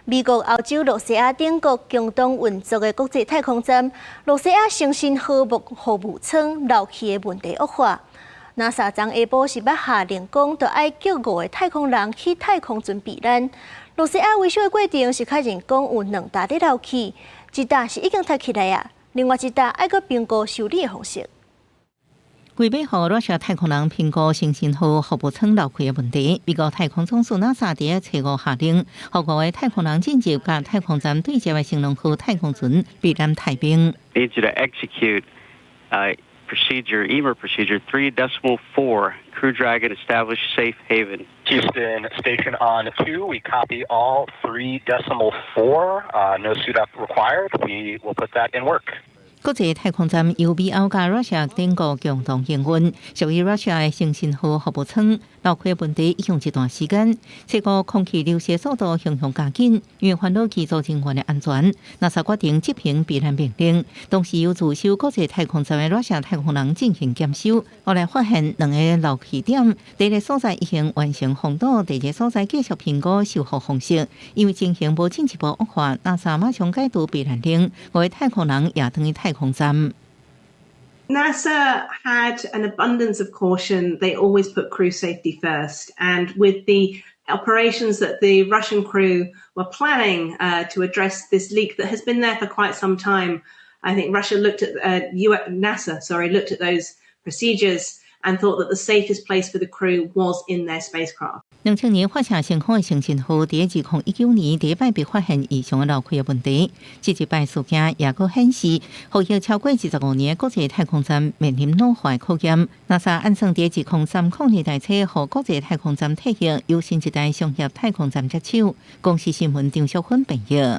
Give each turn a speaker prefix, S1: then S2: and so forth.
S1: 美國、歐洲、露西亞等國共同運作的國際太空站，露西亞星辰號服務艙漏氣的問題惡化。NASA 昨下晡是捌下令講，著愛叫五個太空人去太空船避難。露西亞維修的過程是確認講有兩搭佇漏氣，一搭是已經拆起來啊，另外一搭愛閣評估修理的方式。
S2: 為欲予羅西亞太空人評估星辰號服務艙漏氣的問題，美國太空總署 NASA 佇初五下令，予五個太空人進入佮太空站對接的升龍號太空船避難待命。
S3: Need you to execute procedure EMER procedure 3.4, Crew Dragon establish safe haven.
S4: Houston Station on 2, we copy all 3.4. No suit up required. We will put that in work.
S2: 國際太空站由美歐佮 Russia 等國共同營運，屬於 Russia 的星辰號服務艙漏氣問題已經一段時間，這個空氣流失速度雄雄加緊，因為煩惱機組人員的安全，NASA 決定執行避難命令，同時由駐守國際太空站的 Russia 太空人進行檢修，後來發現兩个漏氣點，第一个所在已經完成封堵，第二个所在繼續評估修復方式，因為情形無進一步惡化，NASA 馬上解除避難令，五个太空人也轉去太空站。
S5: NASA had an abundance of caution. They always put crew safety first. And with the operations that the Russian crew were planning to address this leak that has been there for quite some time, I think Russia looked at, NASA, sorry, looked at those procedures and thought that the safest place for the crew was in their spacecraft.
S2: 2000年發射升空的星辰號，佇2019年第一擺被發現異常的漏氣的問題。這一擺事件也閣顯示，服役超過25年的國際太空站面臨老化的考驗。NASA 按算佇2030年代初，予國際太空站退役，由新一代商業太空站接手。公視新聞張淑芬編譯。